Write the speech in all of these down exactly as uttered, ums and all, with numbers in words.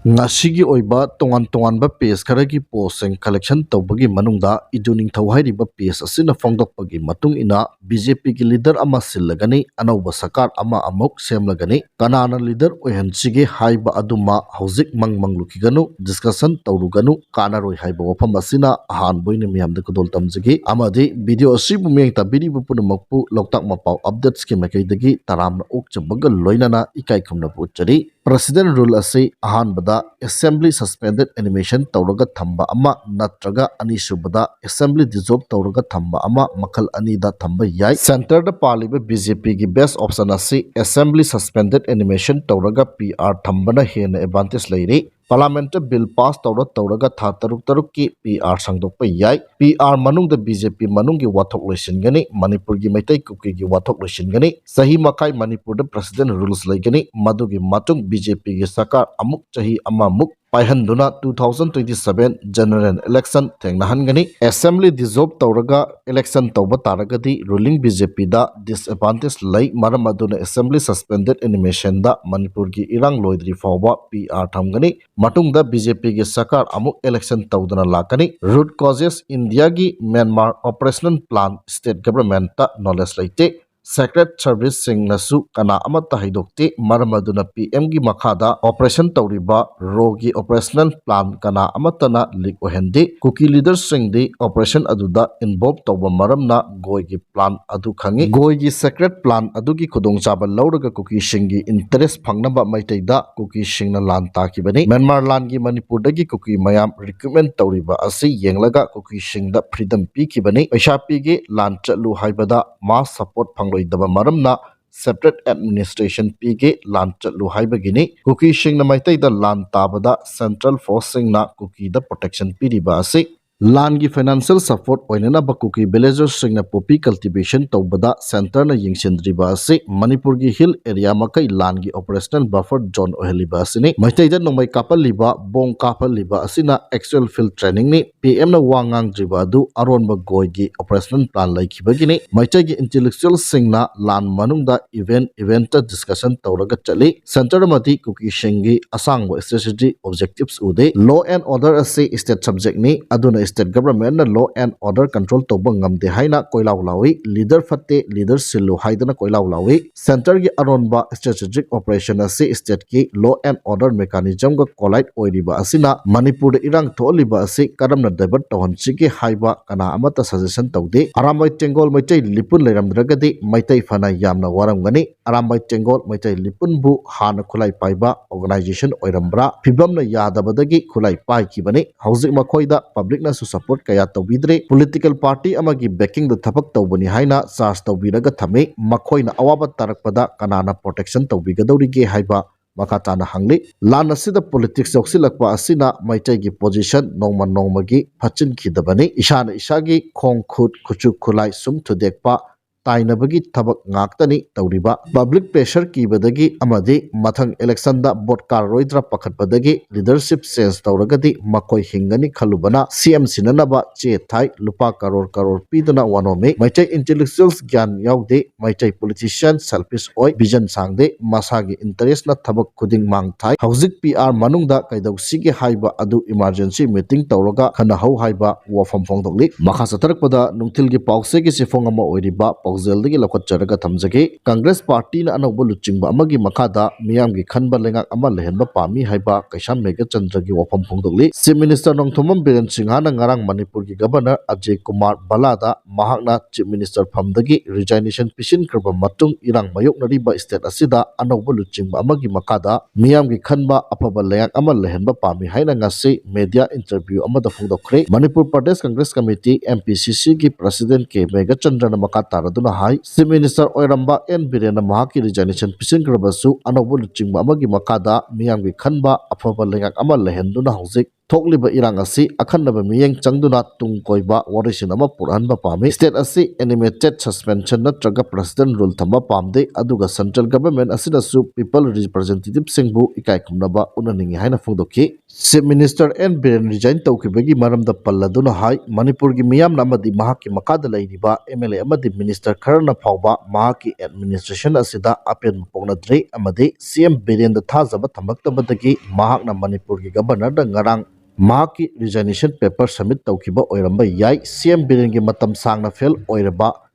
ꯉꯁꯤꯒꯤ ꯑꯣꯏꯕ ꯇꯣꯉꯥꯟ ꯇꯣꯉꯥꯟꯕ ꯄꯦꯖ ꯈꯔꯒꯤ ꯄꯣꯁꯁꯤꯡ ꯀꯂꯦꯛꯁꯟ ꯇꯧꯕꯒꯤ ꯃꯅꯨꯡꯗ ꯏꯗꯨ ꯅꯤꯡꯊꯧ ꯍꯥꯏꯔꯤꯕ ꯄꯦꯖ ꯑꯁꯤꯅ ꯐꯣꯡꯗꯣꯛꯄꯒꯤ ꯃꯇꯨꯡ ꯏꯟꯅ ꯕꯤ ꯖꯦ ꯄꯤꯒꯤ ꯂꯤꯗꯔ ꯑꯃ ꯁꯤꯜꯂꯒꯅꯤ, ꯑꯅꯧꯕ ꯁꯔꯀꯥꯔ ꯑꯃ ꯑꯃꯨꯛ ꯁꯦꯝꯂꯒꯅꯤ꯫ ꯀꯅꯥꯅ ꯂꯤꯗꯔ ꯑꯣꯏꯍꯟꯁꯤꯒꯦ ꯍꯥꯏꯕ ꯑꯗꯨꯃ ꯍꯧꯖꯤꯛ ꯃꯪ ꯃꯪꯂꯨꯈꯤꯒꯅꯨ, ꯗꯤꯁꯀꯁꯟ ꯇꯧꯔꯨꯒꯅꯨ, ꯀꯥꯟꯅꯔꯣꯏ ꯍꯥꯏꯕ ꯋꯥꯐꯝ ꯑꯁꯤꯅ ꯑꯍꯥꯟꯕ ꯑꯣꯏꯅ ꯃꯤꯌꯥꯝꯗ ꯈꯨꯗꯣꯜ ꯇꯝꯖꯒꯦ꯫ ꯑꯃꯗꯤ ꯚꯤꯗꯤꯑꯣ ꯑꯁꯤꯕꯨ ꯃꯤꯠꯌꯦꯡ ꯇꯥꯕꯤꯔꯤꯕ ꯄꯨꯝꯅꯃꯛꯄꯨ ꯂꯣꯛꯇꯥꯛ ꯃꯄꯥꯎ ꯑꯞꯗꯦꯠꯁꯀꯤ ꯃꯥꯏꯀꯩꯗꯒꯤ ꯇꯔꯥꯝꯅ ꯑꯣꯛꯆꯕꯒ ꯂꯣꯏꯅꯅ ꯏꯀꯥꯏ ꯈꯨꯝꯅꯕ ꯎꯠꯆꯔꯤ꯫ ꯄ꯭ꯔꯁꯤꯗꯦꯟ ꯔꯨꯜ ꯑꯁꯤ ꯑꯍꯥꯟꯕꯗ ꯑꯦꯁꯦꯝꯕ꯭ꯂꯤ ꯁꯁꯄꯦꯟꯗꯦꯗ ꯑꯦꯅꯤꯃꯦꯁꯟ ꯇꯧꯔꯒ ꯊꯝꯕ ꯑꯃ ꯅꯠꯇ꯭ꯔꯒ ꯑꯅꯤꯁꯨꯕꯗ ꯑꯦꯁꯦꯝꯕ꯭ꯂꯤ ꯗꯤꯖꯣꯜꯕ ꯇꯧꯔꯒ ꯊꯝꯕ ꯑꯃ, ꯃꯈꯜ ꯑꯅꯤꯗ ꯊꯝꯕ ꯌꯥꯏ꯫ ꯁꯦꯟꯇꯔꯗ ꯄꯥꯜꯂꯤꯕ ꯕꯤ ꯖꯦ ꯄꯤꯒꯤ ꯕꯦꯁ ꯑꯣꯞꯁꯟ ꯑꯁꯤ ꯑꯦꯁꯦꯝꯕ꯭ꯂꯤ ꯁꯁꯄꯦꯟꯗꯦꯗ ꯑꯦꯅꯤꯃꯦꯁꯟ ꯇꯧꯔꯒ ꯄꯤ ꯑꯥꯔ ꯊꯝꯕꯅ ꯍꯦꯟꯅ ꯑꯦꯗꯚꯥꯟꯇꯦꯖ ꯂꯩꯔꯤ꯫ ꯄꯥꯔꯂꯥꯃꯦꯟꯠꯇ ꯕꯤꯜ ꯄꯥꯁ ꯇꯧꯔ ꯇꯧꯔꯒ ꯊꯥ ꯇꯔꯨꯛ ꯇꯔꯨꯛꯀꯤ ꯄꯤ ꯑꯥꯔ ꯁꯥꯡꯗꯣꯛꯄ ꯌꯥꯏ꯫ ꯄꯤ ꯑꯥꯔ ꯃꯅꯨꯡꯗ ꯕꯤ ꯖꯦ ꯄꯤ ꯃꯅꯨꯡꯒꯤ ꯋꯥꯊꯣꯛ ꯂꯣꯏꯁꯤꯟꯒꯅꯤ, ꯃꯅꯤꯄꯨꯔꯒꯤ ꯃꯩꯇꯩ ꯀꯨꯀꯤꯒꯤ ꯋꯥꯊꯣꯛ ꯂꯣꯏꯁꯤꯟꯒꯅꯤ꯫ ꯆꯍꯤ ꯃꯈꯥꯏ ꯃꯅꯤꯄꯨꯔꯗ ꯄ꯭ꯔꯁꯤꯗꯦꯟ ꯔꯨꯜꯁ ꯂꯩꯒꯅꯤ꯫ ꯃꯗꯨꯒꯤ ꯃꯇꯨꯡ ꯕꯤ ꯖꯦ ꯄꯤꯒꯤ ꯁꯔꯀꯥꯔ ꯑꯃꯨꯛ ꯆꯍꯤ ꯑꯃꯃꯨꯛ ꯄꯥꯏꯍꯟꯗꯨꯅ two thousand twenty seven general election ꯊꯦꯡꯅꯍꯟꯒꯅꯤ꯫ ꯑꯦꯁꯦꯝꯕ꯭ꯂꯤ ꯗꯤꯖꯣꯜꯕ ꯇꯧꯔꯒ ꯏꯂꯦꯛꯁꯟ ꯇꯧꯕ ꯇꯥꯔꯒꯗꯤ ꯔꯨꯂꯤꯡ ꯕꯤ ꯖꯦ ꯄꯤꯗ ꯗꯤꯁꯑꯦꯗꯚꯥꯟꯇꯦꯖ ꯂꯩ꯫ ꯃꯔꯝ ꯑꯗꯨꯅ ꯑꯦꯁꯦꯝꯕ꯭ꯂꯤ ꯁꯁꯄꯦꯟꯗꯦꯗ ꯑꯦꯅꯤꯃꯦꯁꯟꯗ ꯃꯅꯤꯄꯨꯔꯒꯤ ꯏꯔꯥꯡ ꯂꯣꯏꯗ꯭ꯔꯤ ꯐꯥꯎꯕ ꯄꯤ ꯑꯥꯔ ꯊꯝꯒꯅꯤ꯫ ꯃꯇꯨꯡꯗ ꯕꯤ ꯖꯦ ꯄꯤꯒꯤ ꯁꯔꯀꯥꯔ ꯑꯃꯨꯛ ꯏꯂꯦꯛꯁꯟ ꯇꯧꯗꯨꯅ ꯂꯥꯛꯀꯅꯤ꯫ ꯔꯨꯠ ꯀꯣꯖꯦꯁ ꯏꯟꯗꯤꯌꯥꯒꯤ ꯃ꯭ꯌꯥꯟꯃꯥꯔ ꯑꯣꯄꯔꯦꯁꯅꯦꯜ ꯄ꯭ꯂꯥꯟ ꯁ꯭ꯇꯦꯠ ꯒꯚꯔꯟꯃꯦꯟꯠꯇ ꯅꯣꯂꯦꯖ ꯂꯩꯇꯦ꯫ ꯁꯦꯀ꯭ꯔꯦꯠ ꯁꯔꯚꯤꯁꯁꯤꯡꯅꯁꯨ ꯀꯅꯥ ꯑꯃꯠꯇ ꯍꯥꯏꯗꯣꯛꯇꯦ꯫ ꯃꯔꯝ ꯑꯗꯨꯅ ꯄꯤ ꯑꯦꯝꯒꯤ ꯃꯈꯥꯗ ꯑꯣꯄꯔꯦꯁꯟ ꯇꯧꯔꯤꯕ ꯔꯣꯒꯤ ꯑꯣꯄꯔꯦꯁꯅꯦꯜ ꯄ꯭ꯂꯥꯟ ꯀꯅꯥ ꯑꯃꯠꯇꯅ ꯂꯤꯛ ꯑꯣꯏꯍꯟꯗꯦ꯫ ꯀꯨꯀꯤ ꯂꯤꯗꯔꯁꯤꯡꯗꯤ ꯑꯣꯄꯔꯦꯁꯟ ꯑꯗꯨꯗ ꯏꯟꯚꯣꯜꯕ ꯇꯧꯕ ꯃꯔꯝꯅ ꯒꯣꯏꯒꯤ ꯄ꯭ꯂꯥꯟ ꯑꯗꯨ ꯈꯪꯏ꯫ ꯒꯣꯏꯒꯤ ꯁꯦꯀ꯭ꯔꯦꯠ ꯄ꯭ꯂꯥꯟ ꯑꯗꯨꯒꯤ ꯈꯨꯗꯣꯡꯆꯥꯕ ꯂꯧꯔꯒ ꯀꯨꯀꯤꯁꯤꯡꯒꯤ ꯏꯟꯇꯔꯦꯁ ꯐꯪꯅꯕ ꯃꯩꯇꯩꯗ ꯀꯨꯀꯤꯁꯤꯡꯅ ꯂꯥꯟ ꯇꯥꯈꯤꯕꯅꯤ꯫ ꯃ꯭ꯌꯥꯟꯃꯥꯔ ꯂꯥꯟꯒꯤ ꯃꯅꯤꯄꯨꯔꯗꯒꯤ ꯀꯨꯀꯤ ꯃꯌꯥꯝ ꯔꯤꯀ꯭ꯔꯨꯠꯃꯦꯟꯠ ꯇꯧꯔꯤꯕ ꯑꯁꯤ ꯌꯦꯡꯂꯒ ꯀꯨꯀꯤꯁꯤꯡꯗ ꯐ꯭ꯔꯤꯗꯝ ꯄꯤꯈꯤꯕꯅꯤ꯫ ꯄꯩꯁꯥ ꯄꯤꯒꯦ, ꯂꯥꯟ ꯆꯠꯂꯨ ꯍꯥꯏꯕꯗ ꯃꯥꯁ ꯁꯄꯣꯔꯠ ꯐꯪꯂꯣꯏꯗꯕ ꯃꯔꯝꯅ ꯁꯦꯄꯔꯦꯠ ꯑꯦꯗꯃꯤꯅꯤꯁꯇ꯭ꯔꯦꯁꯟ ꯄꯤꯒꯦ, ꯂꯥꯟ ꯆꯠꯂꯨ ꯍꯥꯏꯕꯒꯤꯅꯤ꯫ ꯀꯨꯀꯤꯁꯤꯡꯅ ꯃꯩꯇꯩꯗ ꯂꯥꯟ ꯇꯥꯕꯗ ꯁꯦꯟꯇ꯭ꯔꯦꯜ ꯐꯣꯔꯁꯁꯤꯡꯅ ꯀꯨꯀꯤꯗ ꯄ꯭ꯔꯣꯇꯦꯛꯁꯟ ꯄꯤꯔꯤꯕ ꯑꯁꯤ ꯂꯥꯟꯒꯤ financial support ꯑꯣꯏꯅꯅꯕ ꯀꯨꯀꯤ villagersꯁꯤꯡꯅ poppy cultivation ꯇꯧꯕꯗ centreꯅ ꯌꯦꯡꯁꯤꯟꯗ꯭ꯔꯤꯕ ꯑꯁꯤ ꯃꯅꯤꯄꯨꯔꯒꯤ hill area ꯃꯈꯩ ꯂꯥꯟꯒꯤ operational buffer zone ꯑꯣꯏꯍꯜꯂꯤꯕ ꯑꯁꯤꯅꯤ꯫ ꯃꯩꯇꯩꯗ ꯅꯣꯡꯃꯩ ꯀꯥꯞꯍꯜꯂꯤꯕ, bomb ꯀꯥꯞꯍꯜꯂꯤꯕ ꯑꯁꯤꯅ actual field trainingꯅꯤ꯫ ꯄꯤ ꯑꯦꯝꯅ ꯋꯥ ꯉꯥꯡꯗ꯭ꯔꯤꯕ ꯑꯗꯨ ꯑꯔꯣꯟꯕ ꯒꯣꯏꯒꯤ operational plan ꯂꯩꯈꯤꯕꯒꯤꯅꯤ꯫ ꯃꯩꯇꯩꯒꯤ intellectualꯁꯤꯡꯅ ꯂꯥꯟ ꯃꯅꯨꯡꯗ event eventꯇ discussion ꯇꯧꯔꯒ ꯆꯠꯂꯤ꯫ Centre ꯑꯃꯗꯤ ꯀꯨꯀꯤꯁꯤꯡꯒꯤ ꯑꯁꯥꯡꯕ strategic objectives ꯎꯗꯦ꯫ Law and order ꯑꯁꯤ state subjectꯅꯤ, ꯑꯗꯨꯅ state governmentꯅ law and order control ꯇꯧꯕ ꯉꯝꯗꯦ ꯍꯥꯏꯅ ꯀꯣꯏꯂꯥꯎ ꯂꯥꯎꯏ꯫ Leader ꯐꯠꯇꯦ, leader ꯁꯤꯜꯂꯨ ꯍꯥꯏꯗꯅ ꯀꯣꯏꯂꯥꯎ ꯂꯥꯎꯏ꯫ Centreꯒꯤ ꯑꯔꯣꯟꯕ strategic operationꯑꯁꯤ stateꯀꯤ law and order mechanismꯒ collide ꯑꯣꯏꯔꯤꯕ ꯑꯁꯤꯅ ꯃꯅꯤꯄꯨꯔꯗ ꯏꯔꯥꯡ ꯊꯣꯛꯍꯜꯂꯤꯕ ꯑꯁꯤ ꯀꯔꯝꯅ divert ꯇꯧꯍꯟꯁꯤꯒꯦ ꯍꯥꯏꯕ ꯀꯅꯥ ꯑꯃꯠꯇ suggestion ꯇꯧꯗꯦ꯫ ꯑꯔꯥꯝꯕꯥꯏ ꯇꯦꯡꯒꯣꯜ ꯃꯩꯇꯩ ꯂꯤꯄꯨꯟ ꯂꯩꯔꯝꯗ꯭ꯔꯒꯗꯤ ꯃꯩꯇꯩ ꯐꯅ ꯌꯥꯝꯅ ꯋꯥꯔꯝꯒꯅꯤ꯫ ꯑꯔꯥꯝꯕꯥꯏ ꯇꯦꯡꯒꯣꯜ ꯃꯩꯇꯩ ꯂꯤꯄꯨꯟꯕꯨ ꯍꯥꯟꯅ ꯈꯨꯠꯂꯥꯏ ꯄꯥꯏꯕ organization ꯑꯣꯏꯔꯝꯕ꯭ꯔꯥ? ꯐꯤꯕꯝꯅ ꯌꯥꯗꯕꯗꯒꯤ ꯈꯨꯠꯂꯥꯏ ꯄꯥꯏꯈꯤꯕꯅꯤ꯫ ꯍꯧꯖꯤꯛ ꯃꯈꯣꯏꯗ publicꯅꯁꯨ support ꯀꯌꯥ ꯇꯧꯕꯤꯗ꯭ꯔꯦ꯫ Political party ꯑꯃꯒꯤ backingꯗ ꯊꯕꯛ ꯇꯧꯕꯅꯤ ꯍꯥꯏꯅ charge ꯇꯧꯕꯤꯔꯒ ꯊꯝꯃꯤ꯫ ꯃꯈꯣꯏꯅ ꯑꯋꯥꯕ ꯇꯥꯔꯛꯄꯗ ꯀꯅꯥꯅ protection ꯇꯧꯕꯤꯒꯗꯧꯔꯤꯒꯦ ꯍꯥꯏꯕ ꯃꯈꯥ ꯇꯥꯅ ꯍꯪꯂꯤ꯫ ꯂꯥꯟ ꯑꯁꯤꯗ politics ꯌꯥꯎꯁꯤꯜꯂꯛꯄ ꯑꯁꯤꯅ ꯃꯩꯇꯩꯒꯤ position ꯅꯣꯡꯃ ꯅꯣꯡꯃꯒꯤ ꯐꯠꯆꯤꯟꯈꯤꯗꯕꯅꯤ꯫ ꯏꯁꯥꯅ ꯏꯁꯥꯒꯤ ꯈꯣꯡ ꯈꯨꯠ, ꯈꯨꯠꯁꯨ ꯈꯨꯠꯂꯥꯏ ꯁꯨꯝ ꯊꯨꯗꯦꯛꯄ, ꯇꯥꯏꯅꯕꯒꯤ ꯊꯕꯛ ꯉꯥꯛꯇꯅꯤ ꯇꯧꯔꯤꯕ꯫ Public pressure ꯀꯤꯕꯗꯒꯤ ꯑꯃꯗꯤ ꯃꯊꯪ electionꯗ vote ꯀꯥꯔꯔꯣꯏꯗ꯭ꯔꯥ ꯄꯥꯈꯠꯄꯗꯒꯤ leadership change ꯇꯧꯔꯒꯗꯤ ꯃꯈꯣꯏ ꯍꯤꯡꯒꯅꯤ ꯈꯜꯂꯨꯕꯅ C M ꯁꯤꯟꯅꯅꯕ ꯆꯦ ꯊꯥꯏ, ꯂꯨꯄꯥ ꯀꯔꯣꯔ ꯀꯔꯣꯔ ꯄꯤꯗꯨꯅ ꯋꯥꯅꯣꯝꯃꯤ꯫ ꯃꯩꯇꯩ intellectuals ꯒ꯭ꯌꯥꯟ ꯌꯥꯎꯗꯦ, ꯃꯩꯇꯩ politician selfish ꯑꯣꯏ, vision ꯁꯥꯡꯗꯦ, ꯃꯁꯥꯒꯤ interestꯅ ꯊꯕꯛ ꯈꯨꯗꯤꯡ ꯃꯥꯡ ꯊꯥꯏ꯫ ꯍꯧꯖꯤꯛ P R ꯃꯅꯨꯡꯗ ꯀꯩꯗꯧꯁꯤꯒꯦ ꯍꯥꯏꯕ ꯑꯗꯨ emergency meeting ꯇꯧꯔꯒ ꯈꯟꯅꯍꯧ ꯍꯥꯏꯕ ꯋꯥꯐꯝ ꯐꯣꯡꯗꯣꯛꯂꯤ꯫ ꯃꯈꯥ ꯆꯠꯊꯔꯛꯄꯗ ꯅꯨꯡꯊꯤꯜꯒꯤ ꯄꯥꯎꯆꯦꯒꯤ ꯆꯦꯐꯣꯡ ꯑꯃ ꯑꯣꯏꯔꯤꯕ ꯄꯥꯎꯖꯦꯜꯗꯒꯤ ꯂꯧꯈꯠꯆꯔꯒ ꯊꯝꯖꯒꯦ꯫ Congress partyꯅ ꯑꯅꯧꯕ ꯂꯨꯆꯤꯡꯕ ꯑꯃꯒꯤ ꯃꯈꯥꯗ ꯃꯤꯌꯥꯝꯒꯤ ꯈꯟꯕ ꯂꯩꯉꯥꯛ ꯑꯃ ꯂꯩꯍꯟꯕ ꯄꯥꯝꯃꯤ ꯍꯥꯏꯕ ꯀꯩꯁꯥꯝ ꯃꯦꯘꯆꯟꯗ꯭ꯔꯒꯤ ꯋꯥꯐꯝ ꯐꯣꯡꯗꯣꯛꯂꯤ꯫ Chief Minister ꯅꯣꯡꯊꯣꯝꯕꯝ ꯕꯤꯔꯦꯟ ꯁꯤꯡꯍꯅ ꯉꯔꯥꯡ ꯃꯅꯤꯄꯨꯔꯒꯤ Governor ꯑꯖꯌ ꯀꯨꯃꯥꯔ ꯚꯜꯂꯥꯗ ꯃꯍꯥꯛꯅ Chief Minister ꯐꯝꯗꯒꯤ resignation ꯄꯤꯁꯤꯟꯈ꯭ꯔꯕ ꯃꯇꯨꯡ ꯏꯔꯥꯡ ꯃꯥꯌꯣꯛꯅꯔꯤꯕ state ꯑꯁꯤꯗ ꯑꯅꯧꯕ ꯂꯨꯆꯤꯡꯕ ꯑꯃꯒꯤ ꯃꯈꯥꯗ ꯃꯤꯌꯥꯝꯒꯤ ꯈꯟꯕ ꯑꯐꯕ ꯂꯩꯉꯥꯛ ꯑꯃ ꯂꯩꯍꯟꯕ ꯄꯥꯝꯃꯤ ꯍꯥꯏꯅ ꯉꯁꯤ media interview ꯑꯃꯗ ꯐꯣꯡꯗꯣꯛꯈ꯭ꯔꯦ꯫ Manipur Pradesh Congress committee, M P C C ꯒꯤ President ꯀꯦ ꯃꯦꯘꯆꯟꯗ꯭ꯔꯅ ꯃꯈꯥ ꯇꯥꯔꯗꯨꯅ ꯍꯥꯏ, Chief Minister ꯑꯣꯏꯔꯝꯕ ꯑꯦꯟ ꯕꯤꯔꯦꯟꯅ ꯃꯍꯥꯛꯀꯤ resignation ꯄꯤꯁꯤꯟꯈ꯭ꯔꯕꯁꯨ ꯑꯅꯧꯕ ꯂꯨꯆꯤꯡꯕ ꯑꯃꯒꯤ ꯃꯈꯥꯗ ꯃꯤꯌꯥꯝꯒꯤ ꯈꯟꯕ ꯑꯐꯕ ꯂꯩꯉꯥꯛ ꯑꯃ ꯂꯩꯍꯟꯗꯨꯅ ꯍꯧꯖꯤꯛ ꯊꯣꯛꯂꯤꯕ ꯏꯔꯥꯡ ꯑꯁꯤ ꯑꯈꯟꯅꯕ ꯃꯤꯠꯌꯦꯡ ꯆꯪꯗꯨꯅ ꯇꯨꯡ ꯀꯣꯏꯕ ꯋꯥꯔꯣꯏꯁꯤꯟ ꯑꯃ ꯄꯨꯔꯛꯍꯟꯕ ꯄꯥꯝꯃꯤ꯫ State ꯑꯁꯤ animated suspension ꯅꯠꯇ꯭ꯔꯒ president rule ꯊꯝꯕ ꯄꯥꯝꯗꯦ, ꯑꯗꯨꯒ central government ꯑꯁꯤꯅꯁꯨ people representative ꯁꯤꯡꯕꯨ ꯏꯀꯥꯏ ꯈꯨꯝꯅꯕ ꯎꯠꯅꯅꯤꯡꯏ ꯍꯥꯏꯅ ꯐꯣꯡꯗꯣꯛꯈꯤ꯫ Chief Minister N Biren resign ꯇꯧꯈꯤꯕꯒꯤ ꯃꯔꯝꯗ ꯄꯜꯂꯗꯨꯅ ꯍꯥꯏ, ꯃꯅꯤꯄꯨꯔꯒꯤ ꯃꯤꯌꯥꯝꯅ ꯑꯃꯗꯤ ꯃꯍꯥꯛꯀꯤ ꯃꯈꯥꯗ ꯂꯩꯔꯤꯕ M L A ꯑꯃꯗꯤ minister ꯈꯔꯅ ꯐꯥꯎꯕ ꯃꯍꯥꯛꯀꯤ administration ꯑꯁꯤꯗ ꯑꯄꯦꯟꯕ ꯄꯣꯛꯅꯗ꯭ꯔꯤ ꯑꯃꯗꯤ C M ꯕꯤꯔꯦꯟꯗ ꯊꯥꯖꯕ ꯊꯝꯂꯛꯇꯕꯗꯒꯤ ꯃꯍꯥꯛꯅ ꯃꯅꯤꯄꯨꯔꯒꯤ governorꯗ ꯉꯔꯥꯡ ꯃꯍꯥꯛꯀꯤ resignation paper submit ꯇꯧꯈꯤꯕ ꯑꯣꯏꯔꯝꯕ ꯌꯥꯏ꯫ C M ꯕꯤꯔꯦꯟꯒꯤ ꯃꯇꯝ ꯁꯥꯡꯅ fail ꯑꯣꯏꯔꯕ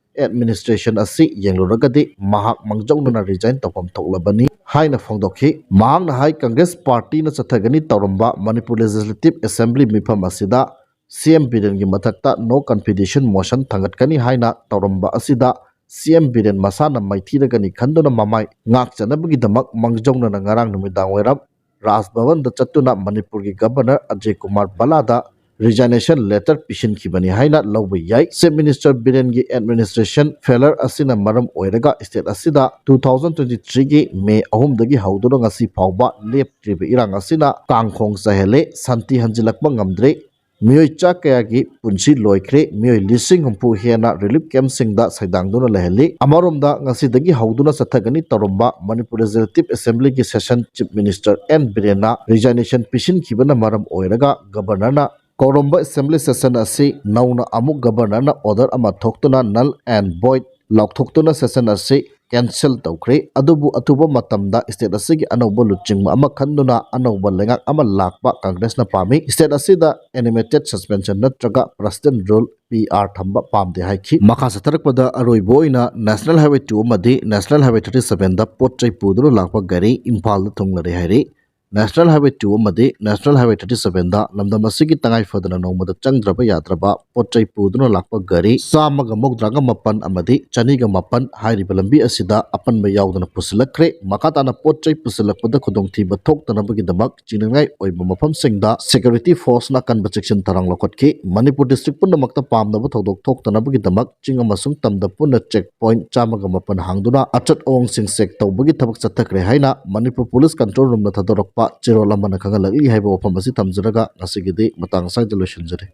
administration ꯑꯁꯤ ꯌꯦꯡꯂꯨꯔꯒꯗꯤ ꯃꯍꯥꯛ ꯃꯥꯡꯖꯧꯅꯅ resign ꯇꯧꯐꯝ ꯊꯣꯛꯂꯕꯅꯤ ꯍꯥꯏꯅ ꯐꯣꯡꯗꯣꯛꯈꯤ꯫ ꯃꯍꯥꯛꯅ ꯍꯥꯏ, Congress partyꯅ ꯆꯠꯊꯒꯅꯤ ꯇꯧꯔꯝꯕ Manipur Legislative Assembly ꯃꯤꯐꯝ ꯑꯁꯤꯗ C M ꯕꯤꯔꯦꯟꯒꯤ ꯃꯊꯛꯇ no confidence motion ꯊꯥꯡꯒꯠꯀꯅꯤ ꯍꯥꯏꯅ ꯇꯧꯔꯝꯕ ꯑꯁꯤꯗ C M ꯕꯤꯔꯦꯟ ꯃꯁꯥꯅ ꯃꯥꯏꯊꯤꯔꯒꯅꯤ ꯈꯟꯗꯨꯅ ꯃꯃꯥꯏ ꯉꯥꯛꯆꯅꯕꯒꯤꯗꯃꯛ ꯃꯥꯡꯖꯧꯅꯅ ꯉꯔꯥꯡ ꯅꯨꯃꯤꯗꯥꯡ ꯋꯥꯏꯔꯝ ꯔꯥꯖ ꯚꯕꯟꯗ ꯆꯠꯇꯨꯅ ꯃꯅꯤꯄꯨꯔꯒꯤ governor Ajay Kumar ꯚꯜꯂꯥꯗ resignation letter ꯄꯤꯁꯤꯟꯈꯤꯕꯅꯤ ꯍꯥꯏꯅ ꯂꯧꯕ ꯌꯥꯏ꯫ Chief Minister ꯕꯤꯔꯦꯟꯒꯤ administration failure ꯑꯁꯤꯅ ꯃꯔꯝ ꯑꯣꯏꯔꯒ state ꯑꯁꯤꯗ two thousand twenty-threeꯒꯤ May ꯑꯍꯨꯝꯗꯒꯤ ꯍꯧꯗꯨꯅ ꯉꯁꯤ ꯐꯥꯎꯕ ꯂꯦꯞꯇ꯭ꯔꯤꯕ ꯏꯔꯥꯡ ꯑꯁꯤꯅ ꯀꯥꯡꯈꯣꯡ ꯆꯥꯏꯍꯜꯂꯦ, ꯁꯥꯟꯇꯤ ꯍꯟꯖꯤꯜꯂꯛꯄ ꯉꯝꯗ꯭ꯔꯦ꯫ ꯃꯤꯑꯣꯏ ꯆꯥ ꯀꯌꯥꯒꯤ ꯄꯨꯟꯁꯤ ꯂꯣꯏꯈ꯭ꯔꯦ, ꯃꯤꯑꯣꯏ ꯂꯤꯁꯤꯡ ꯍꯨꯝꯐꯨ ꯍꯦꯟꯅ relief campꯁꯤꯡꯗ ꯁꯩꯗꯥꯡꯗꯨꯅ ꯂꯩꯍꯜꯂꯤ꯫ ꯑꯃꯔꯣꯝꯗ, ꯉꯁꯤꯗꯒꯤ ꯍꯧꯗꯨꯅ ꯆꯠꯊꯒꯅꯤ ꯇꯧꯔꯝꯕ Manipur Legislative Assemblyꯒꯤ session Chief Minister N ꯕꯤꯔꯦꯟꯅ resignation ꯄꯤꯁꯤꯟꯈꯤꯕꯅ ꯃꯔꯝ ꯑꯣꯏꯔꯒ governorꯅ ꯀꯧꯔꯝꯕ assembly session ꯑꯁꯤ ꯅꯧꯅ ꯑꯃꯨꯛ governorꯅ order ꯑꯃ ꯊꯣꯛꯇꯨꯅ null and void ꯂꯥꯎꯊꯣꯛꯇꯨꯅ session ꯑꯁꯤ cancel ꯇꯧꯈ꯭ꯔꯦ꯫ ꯑꯗꯨꯕꯨ ꯑꯊꯨꯕ ꯃꯇꯝꯗ state ꯑꯁꯤꯒꯤ ꯑꯅꯧꯕ ꯂꯨꯆꯤꯡꯕ ꯑꯃ ꯈꯟꯗꯨꯅ ꯑꯅꯧꯕ ꯂꯩꯉꯥꯛ ꯑꯃ ꯂꯥꯛꯄ Congressꯅ ꯄꯥꯝꯃꯤ꯫ State ꯑꯁꯤꯗ animated suspension ꯅꯠꯇ꯭ꯔꯒ president rule P R ꯊꯝꯕ ꯄꯥꯝꯗꯦ ꯍꯥꯏꯈꯤ꯫ ꯃꯈꯥ ꯆꯠꯊꯔꯛꯄꯗ ꯑꯔꯣꯏꯕ ꯑꯣꯏꯅ National Highway two ꯑꯃꯗꯤ National Highway thirty sevenꯗ ꯄꯣꯠ ꯆꯩ ꯄꯨꯗꯨꯅ ꯂꯥꯛꯄ ꯒꯥꯔꯤ ꯏꯝꯐꯥꯜꯗ ꯊꯨꯡꯂꯔꯦ ꯍꯥꯏꯔꯤ꯫ National Highway two ꯑꯃꯗꯤ National Highway thirty sevenꯗ ꯂꯝꯗꯝ ꯑꯁꯤꯒꯤ ꯇꯉꯥꯏ ꯐꯗꯅ ꯅꯣꯡꯃꯗ ꯆꯪꯗ꯭ꯔꯕ ꯌꯥꯗ꯭ꯔꯕ ꯄꯣꯠ ꯆꯩ ꯄꯨꯗꯨꯅ ꯂꯥꯛꯄ ꯒꯥꯔꯤ ꯆꯥꯝꯃꯒ ꯃꯧꯗ꯭ꯔꯥꯒ ꯃꯥꯄꯟ ꯑꯃꯗꯤ ꯆꯅꯤꯒ ꯃꯥꯄꯟ ꯍꯥꯏꯔꯤꯕ ꯂꯝꯕꯤ ꯑꯁꯤꯗ ꯑꯄꯟꯕ ꯌꯥꯎꯗꯅ ꯄꯨꯁꯤꯜꯂꯛꯈ꯭ꯔꯦ꯫ ꯃꯈꯥ ꯇꯥꯅ ꯄꯣꯠ ꯆꯩ ꯄꯨꯁꯤꯜꯂꯛꯄꯗ ꯈꯨꯗꯣꯡꯊꯤꯕ ꯊꯣꯛꯇꯅꯕꯒꯤꯗꯃꯛ ꯆꯤꯡꯅꯅꯤꯡꯉꯥꯏ ꯑꯣꯏꯕ ꯃꯐꯝꯁꯤꯡꯗ security forceꯅ ꯑꯀꯟꯕ ꯆꯦꯛꯁꯤꯟ ꯊꯧꯔꯥꯡ ꯂꯧꯈꯠꯈꯤ꯫ ꯃꯅꯤꯄꯨꯔ district ꯄꯨꯝꯅꯃꯛꯇ ꯄꯥꯝꯗꯕ ꯊꯧꯗꯣꯛ ꯊꯣꯛꯇꯅꯕꯒꯤꯗꯃꯛ ꯆꯤꯡ ꯑꯃꯁꯨꯡ ꯇꯝꯗ ꯄꯨꯟꯅ check point ꯆꯥꯝꯃꯒ ꯃꯥꯄꯟ ꯍꯥꯡꯗꯨꯅ ꯑꯆꯠ ꯑꯋꯣꯡꯁꯤꯡ check ꯇꯧꯕꯒꯤ ꯊꯕꯛ ꯆꯠꯊꯈ꯭ꯔꯦ ꯍꯥꯏꯅ ꯃꯅꯤꯄꯨꯔ police control roomꯅ ꯊꯥꯗꯣꯔꯛꯄ ꯄꯥꯠ ꯆꯦꯔꯣꯜ ꯑꯃꯅ ꯈꯪꯍꯜꯂꯛꯂꯤ ꯍꯥꯏꯕ ꯋꯥꯐꯝ ꯑꯁꯤ ꯊꯝꯖꯔꯒ ꯉꯁꯤꯒꯤꯗꯤ ꯃꯇꯥꯡ ꯑꯁꯤꯗ ꯂꯣꯏꯁꯤꯟꯖꯔꯦ꯫